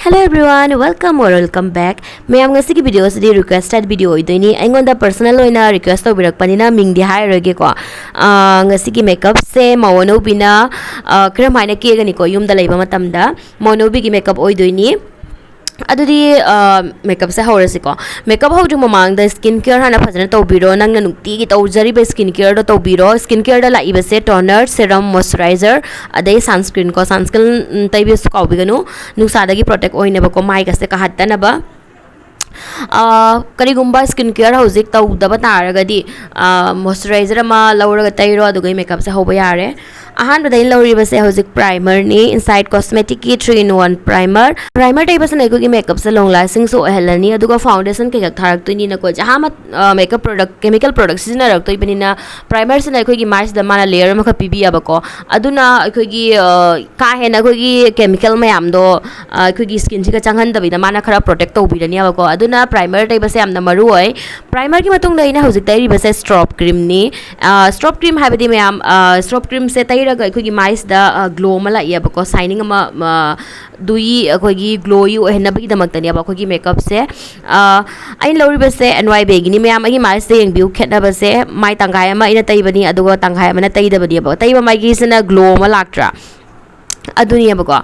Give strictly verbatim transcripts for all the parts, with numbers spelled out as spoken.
Hello everyone, welcome or welcome back. ꯃꯌꯥꯝ, ꯉꯁꯤꯒꯤ video ꯑꯁꯤꯗꯤ requested video ꯑꯣꯏꯗꯣꯏꯅꯤ꯫ ꯑꯩꯉꯣꯟꯗ personal ꯑꯣꯏꯅ request ꯇꯧꯕꯤꯔꯛꯄꯅꯤꯅ ꯃꯤꯡꯗꯤ ꯍꯥꯏꯔꯔꯣꯏꯒꯦꯀꯣ꯫ ꯑꯥ, ꯉꯁꯤꯒꯤ makeup ꯁꯦ ꯃꯧ ꯑꯅꯧꯕꯤꯅ, ꯑꯥ, ꯀꯔꯝꯍꯥꯏꯅ ꯀꯦꯒꯅꯤꯀꯣ ꯌꯨꯝꯗ ꯂꯩꯕ ꯃꯇꯝꯗ꯫ ꯃꯧ ꯑꯅꯧꯕꯤꯒꯤ makeup ꯑꯣꯏꯗꯣꯏꯅꯤ꯫ ꯑꯗꯨꯗꯤ, ꯑꯥ, makeup ꯁꯦ ꯍꯧꯔꯁꯤꯀꯣ꯫ Makeup ꯍꯧꯗ꯭ꯔꯤ ꯃꯃꯥꯡꯗ skin care ꯍꯥꯟꯅ ꯐꯖꯅ ꯇꯧꯕꯤꯔꯣ꯫ ꯅꯪꯅ ꯅꯨꯡꯇꯤꯒꯤ ꯇꯧꯖꯔꯤꯕ skin care ꯗꯣ ꯇꯧꯕꯤꯔꯣ꯫ Skin care ꯗ ꯂꯥꯛꯏꯕꯁꯦ toner, serum, moisturizer, ꯑꯗꯩ sunscreen ꯀꯣ꯫ Sunscreen, ꯎꯝ, ꯇꯩꯕꯁꯨ ꯀꯥꯎꯕꯤꯒꯅꯨ꯫ ꯅꯨꯡꯁꯥꯗꯒꯤ protect ꯑꯣꯏꯅꯕꯀꯣ, ꯃꯥꯏꯒꯁꯦ ꯀꯥꯍꯠꯇꯅꯕ꯫ ꯑꯥ, ꯀꯔꯤꯒꯨꯝꯕ skin care ꯍꯧꯖꯤꯛ ꯇꯧꯗꯕ ꯇꯥꯔꯒꯗꯤ, ꯑꯥ, moisturizer ꯑꯃ ꯂꯧꯔꯒ ꯇꯩꯔꯣ, ꯑꯗꯨꯒ makeup ꯁꯦ ꯍꯧꯕ ꯌꯥꯔꯦ꯫ ꯑꯍꯥꯟꯕꯗ ꯑꯩꯅ ꯂꯧꯔꯤꯕꯁꯦ ꯍꯧꯖꯤꯛ primer ꯅꯤ, Insight Cosmetic ꯀꯤ three in one primer꯫ Primer ꯇꯩꯕꯁꯤꯅ ꯑꯩꯈꯣꯏꯒꯤ makeup ꯁꯦ long lasting ꯁꯨ ꯑꯣꯏꯍꯜꯂꯅꯤ, ꯑꯗꯨꯒ foundation ꯀꯩꯀꯥ ꯊꯥꯔꯛꯇꯣꯏꯅꯤꯅꯀꯣ꯫ ꯖꯍꯥ ꯃꯠ-, ꯑꯥ, makeup product, chemical product ꯁꯤꯖꯤꯟꯅꯔꯛꯇꯣꯏꯕꯅꯤꯅ, primer ꯁꯤꯅ ꯑꯩꯈꯣꯏꯒꯤ ꯃꯥꯏꯁꯤꯗ ꯃꯥꯅ layer ꯑꯃꯈꯛ ꯄꯤꯕꯤꯌꯦꯕꯀꯣ꯫ ꯑꯗꯨꯅ ꯑꯩꯈꯣꯏꯒꯤ, ꯑꯥ, ꯀꯥ ꯍꯦꯟꯅ ꯑꯩꯈꯣꯏꯒꯤ chemical ꯃꯌꯥꯝꯗꯣ, ꯑꯥ, ꯑꯩꯈꯣꯏꯒꯤ skin ꯁꯤꯒ ꯆꯪꯍꯟꯗꯕꯤꯗ ꯃꯥꯅ ꯈꯔ protect ꯇꯧꯕꯤꯔꯅꯦꯕꯀꯣ꯫ ꯑꯗꯨꯅ primer ꯇꯩꯕꯁꯦ ꯌꯥꯝꯅ ꯃꯔꯨ ꯑꯣꯏ꯫ Primer ꯒꯤ ꯃꯇꯨꯡꯗ ꯑꯩꯅ ꯍꯧꯖꯤꯛ ꯇꯩꯔꯤꯕꯁꯦ strobe cream ꯅꯤ꯫ ꯑꯥ, strobe cream ꯍꯥꯏꯕꯗꯤ ꯃꯌꯥꯝ, ꯑꯥ, strobe cream ꯁꯦ ꯇꯩꯔꯒ ꯑꯩꯈꯣꯏꯒꯤ ꯃꯥꯏꯁꯤꯗ, ꯑꯥ, glow ꯑꯃ ꯂꯥꯛꯏꯕꯀꯣ, shining ꯑꯃ, ꯑꯥ, dewy, ꯑꯩꯈꯣꯏꯒꯤ glowy ꯑꯣꯏꯍꯟꯅꯕꯒꯤꯗꯃꯛꯇꯅꯦꯕ ꯑꯩꯈꯣꯏꯒꯤ makeup ꯁꯦ꯫ ꯑꯥ, ꯑꯩꯅ ꯂꯧꯔꯤꯕꯁꯦ N Y Bay ꯒꯤꯅꯤ꯫ ꯃꯌꯥꯝ, ꯑꯩꯒꯤ ꯃꯥꯏꯁꯤꯗ ꯌꯦꯡꯕꯤꯌꯨ ꯈꯦꯠꯅꯕꯁꯦ꯫ ꯃꯥꯏ ꯇꯪꯈꯥꯏ ꯑꯃ ꯑꯩꯅ ꯇꯩꯕꯅꯤ, ꯑꯗꯨꯒ ꯇꯪꯈꯥꯏ ꯑꯃꯅ ꯇꯩꯗꯕꯅꯦꯕ꯫ ꯇꯩꯕ ꯃꯥꯏꯒꯤꯁꯤꯅ glow ꯑꯃ ꯂꯥꯛꯇ꯭ꯔꯥ? ꯑꯗꯨꯅꯦꯕꯀꯣ꯫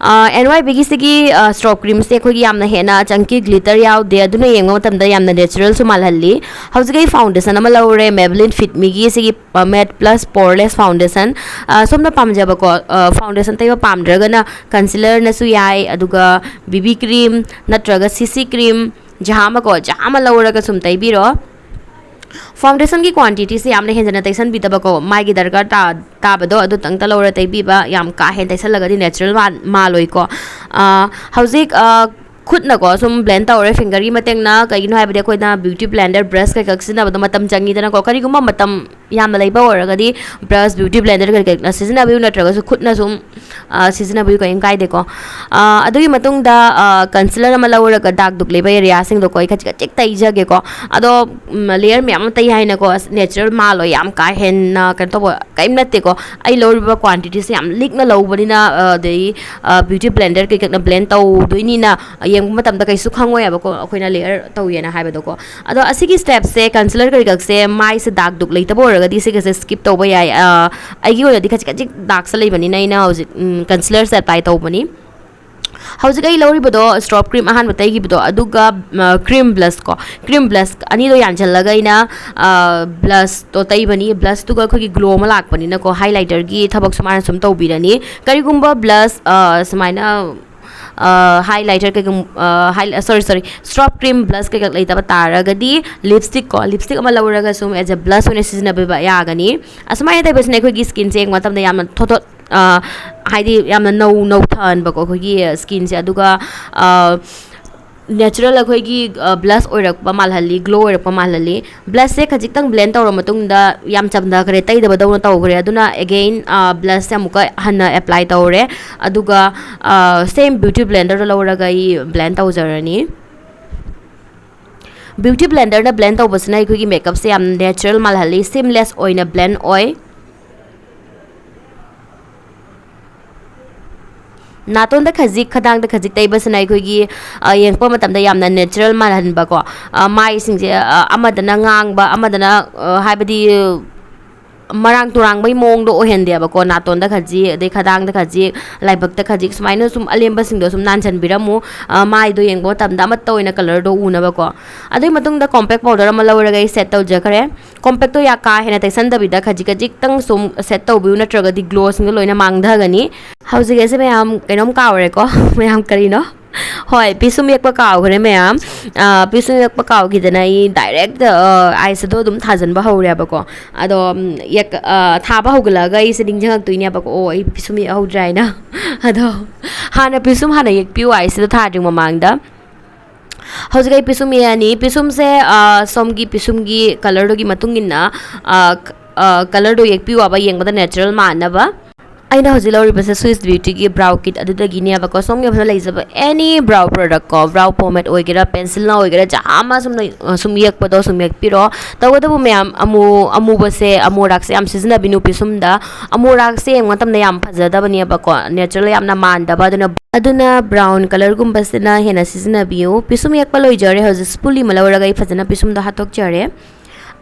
ꯑꯥ, N Y Bay ꯒꯤ ꯁꯤꯒꯤ, ꯑꯥ, strobe cream ꯁꯦ ꯑꯩꯈꯣꯏꯒꯤ ꯌꯥꯝꯅ ꯍꯦꯟꯅ chunky glitter ꯌꯥꯎꯗꯦ, ꯑꯗꯨꯅ ꯌꯦꯡꯕ ꯃꯇꯝꯗ ꯌꯥꯝꯅ natural ꯁꯨ ꯃꯥꯜꯍꯜꯂꯤ꯫ ꯍꯧꯖꯤꯛ ꯑꯩ foundation ꯑꯃ ꯂꯧꯔꯦ, Maybelline Fit Me ꯒꯤ ꯁꯤꯒꯤ, ꯑꯥ, Matte Plus Poreless Foundation꯫ ꯑꯥ, ꯁꯣꯝꯅ ꯄꯥꯝꯖꯕꯀꯣ, ꯑꯥ, foundation ꯇꯩꯕ ꯄꯥꯝꯗ꯭ꯔꯒꯅ concealer ꯅꯁꯨ ꯌꯥꯏ, ꯑꯗꯨꯒ B B cream ꯅꯠꯇ꯭ꯔꯒ C C cream Jah ꯑꯃꯀꯣ, Jah ꯑꯃ ꯂꯧꯔꯒ ꯁꯨꯝ ꯇꯩꯕꯤꯔꯣ꯫ Foundation ꯒꯤ quantity ꯁꯦ ꯌꯥꯝꯅ ꯍꯦꯟꯖꯟꯅ ꯇꯩꯁꯟꯕꯤꯗꯕꯀꯣ, ꯃꯥꯏꯒꯤ ꯗꯔꯀꯥꯔ ꯇꯥ-, ꯇꯥꯕꯗꯣ ꯑꯗꯨꯇꯪꯇ ꯂꯧꯔ ꯇꯩꯕꯤꯕ, ꯌꯥꯝ ꯀꯥ ꯍꯦꯟꯅ ꯇꯩꯁꯜꯂꯒꯗꯤ natural ꯃꯥꯟ-, ꯃꯥꯜꯂꯣꯏꯀꯣ꯫ ꯑꯥ, ꯍꯧꯖꯤꯛ, ꯑꯥ, ꯈꯨꯠꯅꯀꯣ ꯁꯨꯝ blend ꯇꯧꯔꯦ, finger ꯒꯤ ꯃꯇꯦꯡꯅ꯫ ꯀꯩꯒꯤꯅꯣ ꯍꯥꯏꯕꯗꯤ ꯑꯩꯈꯣꯏꯅ beauty blender brush ꯀꯩꯀꯥ ꯁꯤꯖꯤꯟꯅꯕꯗꯣ ꯃꯇꯝ ꯆꯪꯉꯤꯗꯅꯀꯣ꯫ ꯀꯔꯤꯒꯨꯝꯕ ꯃꯇꯝ ꯌꯥꯝꯅ ꯂꯩꯕ ꯑꯣꯏꯔꯒꯗꯤ brush, beauty blender ꯀꯔꯤ ꯀꯔꯤꯅ ꯁꯤꯖꯤꯟꯅꯕꯤꯌꯨ, ꯅꯠꯇ꯭ꯔꯒꯁꯨ ꯈꯨꯠꯅ ꯁꯨꯝ, ꯑ, ꯁꯤꯖꯤꯟꯅꯕꯤꯌꯨ, ꯀꯔꯤꯝ ꯀꯥꯏꯗꯦꯀꯣ꯫ ꯑ, ꯑꯗꯨꯒꯤ ꯃꯇꯨꯡꯗ, ꯑ, concealer ꯑꯃ ꯂꯧꯔꯒ dark ꯗꯨꯛ ꯂꯩꯕ areaꯁꯤꯡꯗꯣꯀꯣ ꯑꯩ ꯈꯖꯤꯛ ꯈꯖꯤꯛ ꯇꯩꯖꯒꯦꯀꯣ꯫ ꯑꯗꯣ, ꯎꯝ, layer ꯃꯌꯥꯝ ꯑꯃ ꯇꯩ ꯍꯥꯏꯅꯀꯣ, ꯑꯁ, natural ꯃꯥꯜꯂꯣꯏ, ꯌꯥꯝ ꯀꯥ ꯍꯦꯟꯅ ꯀꯩꯅꯣ ꯇꯧꯕ ꯀꯔꯤꯝ ꯅꯠꯇꯦꯀꯣ꯫ ꯑꯩ ꯂꯧꯔꯤꯕ quantityꯁꯦ ꯌꯥꯝ ꯂꯤꯛꯅ ꯂꯧꯕꯅꯤꯅ, ꯑ, ꯑꯗꯩ, ꯑ, beauty blender ꯀꯩꯀꯛꯅ blend ꯇꯧꯗꯣꯏꯅꯤꯅ, ꯑ, ꯌꯦꯡꯕ ꯃꯇꯝꯗ ꯀꯩꯁꯨ ꯈꯪꯉꯣꯏꯕꯀꯣ, ꯑꯩꯈꯣꯏꯅ layer ꯇꯧꯋꯦꯅ ꯍꯥꯏꯕꯗꯣꯀꯣ꯫ ꯑꯗꯣ ꯑꯁꯤꯒꯤ stepꯁꯦ, concealer ꯀꯩꯀꯛꯁꯦ ꯃꯥꯏꯁꯦ dark ꯗꯨꯛ ꯂꯩꯇꯕ ꯑꯣꯏꯔꯒꯗꯤ ꯁꯤꯒꯁꯦ skip ꯇꯧꯕ ꯌꯥꯏ꯫ ꯑ, ꯑꯩꯒꯤ ꯑꯣꯏꯅꯗꯤ ꯈꯖꯤꯛ ꯈꯖꯤꯛ darkꯁꯦ ꯂꯩꯕꯅꯤꯅ ꯑꯩꯅ ꯍꯧꯖꯤꯛ, ꯎꯝ, concealerꯁꯦ apply ꯇꯧꯕꯅꯤ꯫ ꯍꯧꯖꯤꯛ ꯑꯩ ꯂꯧꯔꯤꯕꯗꯣ Strawberry Cream ꯑꯍꯥꯟꯕ ꯇꯩꯈꯤꯕꯗꯣ, ꯑꯗꯨꯒ, ꯑ, cream blush ꯀꯣ, cream blush ꯑꯅꯤꯗꯣ ꯌꯥꯟꯁꯤꯜꯂꯒ ꯑꯩꯅ, ꯑ, blushꯇꯣ ꯇꯩꯕꯅꯤ꯫ Blushꯇꯨꯒ ꯑꯩꯈꯣꯏꯒꯤ glow ꯑꯃ ꯂꯥꯛꯄꯅꯤꯅꯀꯣ, highlighterꯒꯤ ꯊꯕꯛꯁꯨ ꯃꯥꯅ ꯁꯨꯝ ꯇꯧꯕꯤꯔꯅꯤ꯫ ꯀꯔꯤꯒꯨꯝꯕ blush, ꯑ, ꯁꯨꯃꯥꯏꯅ, ꯑ, highlighter ꯀꯩꯒꯨꯝ-, ꯑ, hi-, sorry, sorry, Strawberry Cream blush ꯀꯩꯀꯥ ꯂꯩꯇꯕ ꯇꯥꯔꯒꯗꯤ lipstick ꯀꯣ, lipstick ꯑꯃ ꯂꯧꯔꯒ ꯁꯨꯝ as a blush ꯑꯣꯏꯅ ꯁꯤꯖꯤꯟꯅꯕꯤꯕ ꯌꯥꯒꯅꯤ꯫ ꯑꯁꯨꯃꯥꯏꯅ ꯇꯩꯕꯁꯤꯅ ꯑꯩꯈꯣꯏꯒꯤ skinꯁꯦ ꯌꯦꯡꯕ ꯃꯇꯝꯗ ꯌꯥꯝꯅ ꯊꯣꯠ ꯊꯣꯠ, ꯑ, ꯍꯥꯏꯗꯤ ꯌꯥꯝꯅ ꯅꯧ ꯅꯧꯊꯍꯟꯕꯀꯣ ꯑꯩꯈꯣꯏꯒꯤ skinꯁꯦ꯫ ꯑꯗꯨꯒ, ꯑ, natural ꯑꯩꯈꯣꯏꯒꯤ, ꯑ, blush ꯑꯣꯏꯔꯛꯄ ꯃꯥꯜꯍꯜꯂꯤ, glow ꯑꯣꯏꯔꯛꯄ ꯃꯥꯜꯍꯜꯂꯤ꯫ Blushꯁꯦ ꯈꯖꯤꯛꯇꯪ blend ꯇꯧꯔ ꯃꯇꯨꯡꯗ ꯌꯥꯝ ꯆꯝꯊꯈ꯭ꯔꯦ, ꯇꯩꯗꯕꯗꯧꯅ ꯇꯧꯈ꯭ꯔꯦ꯫ ꯑꯗꯨꯅ again, ꯑ, blushꯁꯦ ꯑꯃꯨꯛꯀ ꯍꯟꯅ apply ꯇꯧꯔꯦ꯫ ꯑꯗꯨꯒ, ꯑ, same beauty blenderꯗꯣ ꯂꯧꯔꯒ ꯑꯩ blend ꯇꯧꯖꯔꯅꯤ꯫ Beauty blenderꯅ blend ꯇꯧꯕꯁꯤꯅ ꯑꯩꯈꯣꯏꯒꯤ makeupꯁꯦ ꯌꯥꯝ natural ꯃꯥꯜꯍꯜꯂꯤ, seamless ꯑꯣꯏꯅ blend ꯑꯣꯏ꯫ ꯅꯥꯇꯣꯟꯗ ꯈꯖꯤꯛ, ꯈꯗꯥꯡꯗ ꯈꯖꯤꯛ ꯇꯩꯕꯁꯤꯅ ꯑꯩꯈꯣꯏꯒꯤ, ꯑ, ꯌꯦꯡꯉꯛꯄ ꯃꯇꯝꯗ ꯌꯥꯝꯅ natural ꯃꯥꯜꯍꯟꯕꯀꯣ꯫ ꯑ, ꯃꯥꯏꯁꯤꯡꯁꯦ, ꯑ, ꯑꯃꯗꯅ ꯉꯥꯡꯕ, ꯑꯃꯗꯅ, ꯑ, ꯍꯥꯏꯕꯗꯤ, ꯃꯔꯥꯡ ꯇꯨꯔꯥꯡꯕꯩ ꯃꯑꯣꯡꯗꯣ ꯑꯣꯏꯍꯟꯗꯦꯕꯀꯣ꯫ ꯅꯥꯇꯣꯟꯗ ꯈꯖꯤꯛ, ꯑꯗꯩ ꯈꯗꯥꯡꯗ ꯈꯖꯤꯛ, ꯂꯥꯏꯕꯛꯇ ꯈꯖꯤꯛ, ꯁꯨꯃꯥꯏꯅ ꯁꯨꯝ ꯑꯂꯦꯝꯕꯁꯤꯡꯗꯣ ꯁꯨꯝ ꯅꯥꯟꯁꯤꯟꯕꯤꯔꯝꯃꯨ꯫ ꯑ, ꯃꯥꯏꯗꯣ ꯌꯦꯡꯕ ꯃꯇꯝꯗ ꯑꯃꯠꯇ ꯑꯣꯏꯅ colourꯗꯣ ꯎꯅꯕꯀꯣ꯫ ꯑꯗꯨꯒꯤ ꯃꯇꯨꯡꯗ compact powder ꯑꯃ ꯂꯧꯔꯒ ꯑꯩ set ꯇꯧꯖꯈ꯭ꯔꯦ꯫ Compactꯇꯣ ꯌꯥ-, ꯀꯥ ꯍꯦꯟꯅ ꯇꯩꯁꯟꯗꯕꯤꯗ ꯈꯖꯤꯛ ꯈꯖꯤꯛꯇꯪ ꯁꯨꯝ set ꯇꯧꯕꯤꯌꯨ, ꯅꯠꯇ꯭ꯔꯒꯗꯤ glowꯁꯤꯡꯗꯣ ꯂꯣꯏꯅ ꯃꯥꯡꯊꯒꯅꯤ꯫ ꯍꯧꯖꯤꯛ ꯑꯩꯁꯦ ꯃꯌꯥꯝ ꯀꯩꯅꯣꯝ ꯀꯥꯎꯔꯦꯀꯣ꯫ ꯃꯌꯥꯝ ꯀꯔꯤꯅꯣ? ꯍꯣꯏ, ꯄꯤꯁꯨꯝ ꯌꯦꯛꯄ ꯀꯥꯎꯈ꯭ꯔꯦ ꯃꯌꯥꯝ꯫ ꯑ, ꯄꯤꯁꯨꯝ ꯌꯦꯛꯄ ꯀꯥꯎꯈꯤꯗꯅ ꯑꯩ direct, ꯑ, eyeshadow ꯑꯗꯨꯝ ꯊꯥꯖꯤꯟꯕ ꯍꯧꯔꯦꯕꯀꯣ꯫ ꯑꯗꯣ, ꯎꯝ, ꯌꯦꯛ-, ꯑ, ꯊꯥꯕ ꯍꯧꯒꯠꯂꯛꯑꯒ ꯑꯩꯁꯦ ꯅꯤꯡꯁꯤꯡꯉꯛꯇꯣꯏꯅꯦꯕꯀꯣ, "ꯑꯣ, ꯑꯩ ꯄꯤꯁꯨꯝ ꯌꯦꯛꯍꯧꯗ꯭ꯔꯦ" ꯍꯥꯏꯅ꯫ ꯑꯗꯣ ꯍꯥꯟꯅ ꯄꯤꯁꯨꯝ ꯍꯥꯟꯅ ꯌꯦꯛꯄꯤꯌꯨ, eyeshadow ꯊꯥꯗ꯭ꯔꯤꯉꯩ ꯃꯃꯥꯡꯗ꯫ ꯍꯧꯖꯤꯛ ꯑꯩ ꯄꯤꯁꯨꯝ ꯌꯦꯛꯑꯅꯤ꯫ ꯄꯤꯁꯨꯝꯁꯦ, ꯑ, ꯁꯣꯝꯒꯤ ꯄꯤꯁꯨꯝꯒꯤ colourꯗꯨꯒꯤ ꯃꯇꯨꯡ ꯏꯟꯅ, ꯑ, ꯈ-, ꯀꯂꯔꯗꯣ ꯌꯦꯛꯄꯤꯌꯣꯕ, ꯌꯦꯡꯕꯗ natural ꯃꯥꯟꯅꯕ꯫ ꯑꯩꯅ ꯍꯧꯖꯤꯛ ꯂꯧꯔꯤꯕꯁꯦ Swiss Beautyꯒꯤ brow kit ꯑꯗꯨꯗꯒꯤꯅꯦꯕꯀꯣ꯫ ꯁꯣꯝꯒꯤ ꯑꯐꯕ ꯂꯩꯖꯕ any brow product ꯀꯣ, brow pomade ꯑꯣꯏꯒꯦꯔꯥ, pencilꯅ ꯑꯣꯏꯒꯦꯔꯥ, ꯖꯥꯝ ꯑꯃ ꯁꯨꯝ ꯂꯩ-, ꯑ, ꯁꯨꯝ ꯌꯦꯛꯄꯗꯣ ꯁꯨꯝ ꯌꯦꯛꯄꯤꯔꯣ꯫ ꯇꯧꯕꯇꯕꯨ ꯃꯌꯥꯝ, ꯑꯃꯨ-, ꯑꯃꯨꯕꯁꯦ, ꯑꯃꯨꯔꯥꯛꯁꯦ ꯌꯥꯝ ꯁꯤꯖꯤꯟꯅꯕꯤꯅꯨ ꯄꯤꯁꯨꯝꯗ꯫ ꯑꯃꯨꯔꯥꯛꯁꯦ ꯌꯦꯡꯕ ꯃꯇꯝꯗ ꯌꯥꯝ ꯐꯖꯗꯕꯅꯦꯕꯀꯣ, natural ꯌꯥꯝꯅ ꯃꯥꯟꯗꯕ꯫ ꯑꯗꯨꯅ, ꯑꯗꯨꯅ brown colourꯒꯨꯝꯕꯁꯤꯅ ꯍꯦꯟꯅ ꯁꯤꯖꯤꯟꯅꯕꯤꯌꯨ꯫ ꯄꯤꯁꯨꯝ ꯌꯦꯛꯄ ꯂꯣꯏꯖꯔꯦ꯫ ꯍꯧꯖꯤꯛ ꯁ꯭ꯄꯨꯂꯤ ꯑꯃ ꯂꯧꯔꯒ ꯑꯩ ꯐꯖꯅ ꯄꯤꯁꯨꯝꯗꯣ ꯍꯥꯠꯇꯣꯛꯆꯔꯦ꯫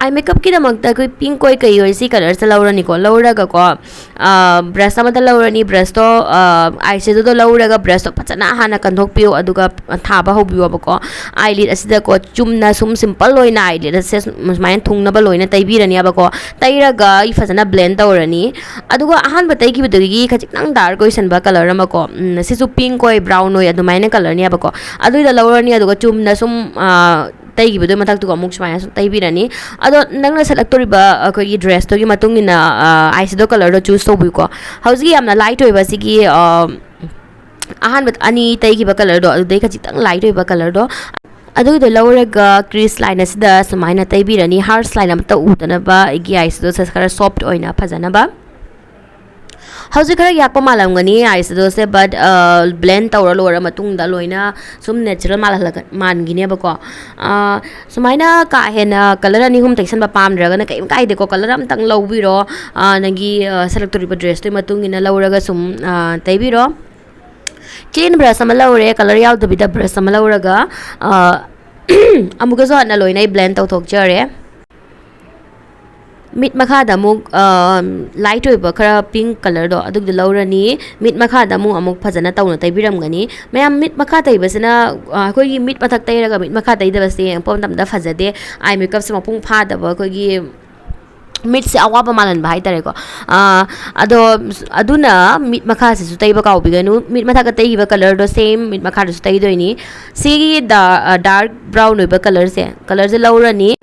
Eye makeupꯀꯤꯗꯃꯛꯇ ꯑꯩꯈꯣꯏ pink ꯑꯣꯏ ꯀꯩ ꯑꯣꯏ ꯁꯤ colourꯁꯦ ꯂꯧꯔꯅꯤꯀꯣ꯫ ꯂꯧꯔꯒꯀꯣ, ꯑ, brush ꯑꯃꯗ ꯂꯧꯔꯅꯤ꯫ Brushꯇꯣ, ꯑ, eyeshadowꯗꯣ ꯂꯧꯔꯒ brushꯇꯣ ꯐꯖꯅ ꯍꯥꯟꯅ ꯀꯟꯊꯣꯛꯄꯤꯌꯨ, ꯑꯗꯨꯒ ꯊꯥꯕ ꯍꯧꯕꯤꯌꯣꯕꯀꯣ꯫ Eyelid ꯑꯁꯤꯗꯀꯣ ꯆꯨꯝꯅ ꯁꯨꯝ simple ꯑꯣꯏꯅ eyelid ꯑꯁꯦ ꯁꯨꯝ-, ꯁꯨꯃꯥꯏꯅ ꯊꯨꯡꯅꯕ ꯂꯣꯏꯅ ꯇꯩꯕꯤꯔꯅꯦꯕꯀꯣ꯫ ꯇꯩꯔꯒ ꯑꯩ ꯐꯖꯅ blend ꯇꯧꯔꯅꯤ꯫ ꯑꯗꯨꯒ ꯑꯍꯥꯟꯕ ꯇꯩꯈꯤꯕꯗꯨꯗꯒꯤ ꯈꯖꯤꯛꯇꯪ dark ꯑꯣꯏꯁꯟꯕ colour ꯑꯃꯀꯣ, ꯎꯝ, ꯁꯤꯁꯨ pink ꯑꯣꯏ, brown ꯑꯣꯏ, ꯑꯗꯨꯃꯥꯏꯅ colourꯅꯦꯕꯀꯣ꯫ ꯑꯗꯨꯏꯗ ꯂꯧꯔꯅꯤ, ꯑꯗꯨꯒ ꯆꯨꯝꯅ ꯁꯨꯝ, ꯑ, ꯇꯩꯈꯤꯕꯗꯨꯒꯤ ꯃꯊꯛꯇꯨꯒ ꯑꯃꯨꯛ ꯁꯨꯃꯥꯏꯅ ꯁꯨꯝ ꯇꯩꯕꯤꯔꯅꯤ꯫ ꯑꯗꯣ ꯅꯪꯅ ꯁꯦꯠꯂꯛꯇꯣꯔꯤꯕ ꯑꯩꯈꯣꯏꯒꯤ dressꯇꯨꯒꯤ ꯃꯇꯨꯡ ꯏꯟꯅ, ꯑ, eyeshadow colourꯗꯣ choose ꯇꯧꯕꯤꯌꯨꯀꯣ꯫ ꯍꯧꯖꯤꯛꯀꯤ ꯌꯥꯝꯅ light ꯑꯣꯏꯕ ꯁꯤꯒꯤ, ꯑ, ꯑꯍꯥꯟꯕ ꯑꯅꯤ ꯇꯩꯈꯤꯕ colourꯗꯣ, ꯑꯗꯨꯗꯩ ꯈꯖꯤꯛꯇꯪ light ꯑꯣꯏꯕ colourꯗꯣ, ꯑꯗꯨꯒꯤꯗꯣ ꯂꯧꯔꯒ crease line ꯑꯁꯤꯗ ꯁꯨꯃꯥꯏꯅ ꯇꯩꯕꯤꯔꯅꯤ꯫ Harsh line ꯑꯃꯠꯇ ꯎꯗꯅꯕ, ꯑꯩꯒꯤ eyeshadowꯁꯦ ꯈꯔ soft ꯑꯣꯏꯅ ꯐꯖꯅꯕ꯫ ꯍꯧꯖꯤꯛ ꯈꯔ ꯌꯥꯛꯄ ꯃꯥꯜꯂꯝꯒꯅꯤ eyeshadowꯁꯦ, but, ꯑ, blend ꯇꯧꯔ ꯂꯣꯏꯔ ꯃꯇꯨꯡꯗ ꯂꯣꯏꯅ ꯁꯨꯝ natural ꯃꯥꯜꯍꯜꯂꯒ, ꯃꯥꯟꯈꯤꯅꯦꯕꯀꯣ꯫ ꯑ, ꯁꯨꯃꯥꯏꯅ ꯀꯥ ꯍꯦꯟꯅ colour ꯑꯅꯤ ꯑꯍꯨꯝ ꯇꯩꯁꯟꯕ ꯄꯥꯝꯗ꯭ꯔꯒꯅ ꯀꯩꯝ ꯀꯥꯏꯗꯦꯀꯣ, colour ꯑꯃꯇꯪ ꯂꯧꯕꯤꯔꯣ꯫ ꯑ, ꯅꯪꯒꯤ, ꯑ, ꯁꯦꯠꯂꯛꯇꯣꯔꯤꯕ dressꯇꯨꯒꯤ ꯃꯇꯨꯡ ꯏꯟꯅ ꯂꯧꯔꯒ ꯁꯨꯝ, ꯑ, ꯇꯩꯕꯤꯔꯣ꯫ Clean brush ꯑꯃ ꯂꯧꯔꯦ, colour ꯌꯥꯎꯗꯕꯤꯗ brush ꯑꯃ ꯂꯧꯔꯒ, ꯑ, ꯑꯃꯨꯛꯀꯁꯨ ꯍꯟꯅ ꯂꯣꯏꯅ ꯑꯩ blend ꯇꯧꯊꯣꯛꯆꯔꯦ꯫ ꯃꯤꯠ ꯃꯈꯥꯗ ꯑꯃꯨꯛ, ꯑ, light ꯑꯣꯏꯕ ꯈꯔ pink colourꯗꯣ ꯑꯗꯨꯒꯤꯗꯣ ꯂꯧꯔꯅꯤ꯫ ꯃꯤꯠ ꯃꯈꯥꯗ ꯑꯃꯨꯛ, ꯑꯃꯨꯛ ꯐꯖꯅ ꯇꯧꯅ ꯇꯩꯕꯤꯔꯝꯒꯅꯤ꯫ ꯃꯌꯥꯝ ꯃꯤꯠ ꯃꯈꯥ ꯇꯩꯕꯁꯤꯅ, ꯑ, ꯑꯩꯈꯣꯏꯒꯤ ꯃꯤꯠ ꯃꯊꯛ ꯇꯩꯔꯒ ꯃꯤꯠ ꯃꯈꯥ ꯇꯩꯗꯕꯁꯦ ꯌꯦꯡꯉꯛꯄ ꯃꯇꯝꯗ ꯐꯖꯗꯦ꯫ Eye makeupꯁꯦ ꯃꯄꯨꯡ ꯐꯥꯗꯕ, ꯑꯩꯈꯣꯏꯒꯤ ꯃꯤꯠꯁꯦ ꯑꯋꯥꯕ ꯃꯥꯜꯍꯟꯕ ꯍꯥꯏꯇꯥꯔꯦꯀꯣ꯫ ꯑ, ꯑꯗꯣ ꯑꯗꯨꯅ ꯃꯤꯠ ꯃꯈꯥꯁꯤꯁꯨ ꯇꯩꯕ ꯀꯥꯎꯕꯤꯒꯅꯨ꯫ ꯃꯤꯠ ꯃꯊꯛꯇ ꯇꯩꯈꯤꯕ colourꯗꯣ same ꯃꯤꯠ ꯃꯈꯥꯗꯁꯨ ꯇꯩꯗꯣꯏꯅꯤ꯫ ꯁꯤꯒꯤ ꯗꯥ-, ꯑ, dark brown ꯑꯣꯏꯕ colourꯁꯦ, colourꯁꯦ ꯂꯧꯔꯅꯤ꯫